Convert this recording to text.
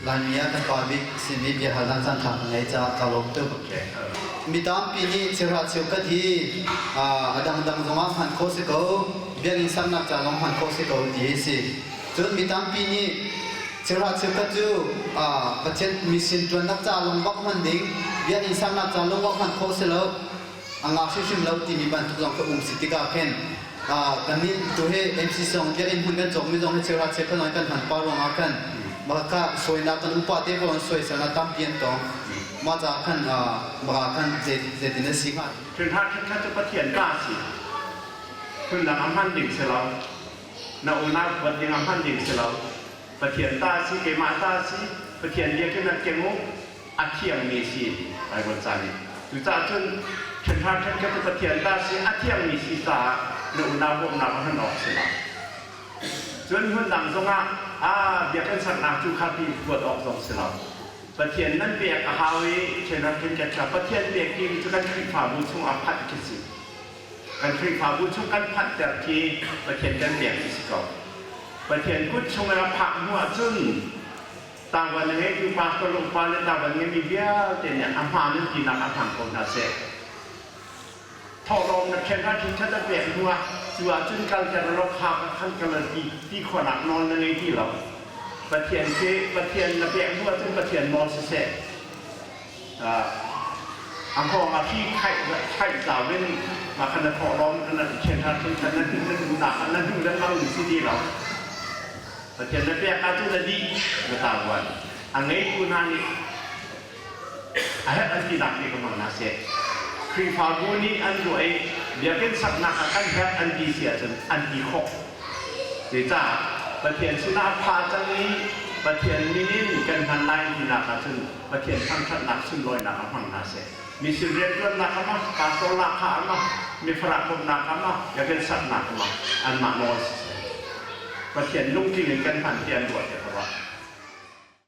Laimi ah kan pa bik simi biahalnak caanṭha ka ngei caah ka lawm tuk. Mi tampi nih cheuhra cheukhat hi a dangdang zongah hman khawh si ko, biakinn saknak ca zong hman khawh si ko ti hi si. Cun mi tampi nih cheuhra cheukhat cu Pathian mission ṭuannak ca lawng bak hman ding, biakinn saknak ca lawng bak hman khawh si lo, a ngak hrimhrim lo timi bantuk zong ka um si tikah khin kannih tu hi MC zong biakinn hmun kan cawkmi zong hi cheuhra cheukhat zong kan hman pa ruangah khan maka sawinak kan upa te pawl an sawiselnak tampi an tong. Mah caah khan maka khan zeitin a si hnga? Ṭhenhra ṭhenkhat cu Pathian ta a si. Phundang a hman ding si lo. Na unau huat ding a hman ding si lo. Pathian ta a si, keimah ta a si. Pathian biakinn ah keng u. A thiangmi si Baibal ca nih. Cucaah cun ṭhenhra ṭhenkhat cu Pathian ta si, a thiangmi si caah na unau bawmhnak a hman awk a si lo. Cun hmun dang zongah ah biakinn saknak cu kha ti huat awk zong si lo. Pathian nan pek a hau i ṭhenhra ṭhenkhat kha Pathian pek timi cu kan Khrihfabu chungah phanh khi si. Kan Khrihfabu chung kan phanhter khi Pathian kan pek khi si ko. Pathian kut chungah a phak hnu ahcun Taiwan a ngeitu pastor le upa le Taiwan ngeimi vialte nih a hmaan an tinak ah hmang ko hna seh. Thawhlawm na ṭhen ah ṭhen a pek hnu ah cu ahcun kalter law kha ka khan kal ti ti khawhnak nawl na ngei ti lo. Pathian khi Pathian na pek hnu ahcun Pathian nawl siseh. A hngawng ah hri khaih khaih tlau in mah kha na thawhlawm na ṭhen ṭhan ṭhen ṭhan na hnu na duhnak ah na hnu lengmang si ti lo. Pathian na pek ahcun na dih na tavuan. A ngeitu hna nih a herh an tinak nih ka hmang hna seh. Khrihfabu nih an ruah i biakinn saknak ah kan herh an ti si ahcun an ti khawh. Zeicah Pathian sinah pha cang i Pathian min in kan hman lai tinak ahcun Pathian thangṭhatnak sunlawinak ah hmang hna seh. Mission rianṭuannak ah ma, pastor lahkhah ah ma, mifarak bawmhnak ah ma, biakinn saknak ah ma, anmah nawl siseh. Pathian lungtling in kan hman ti an ruah tiah ka ruah.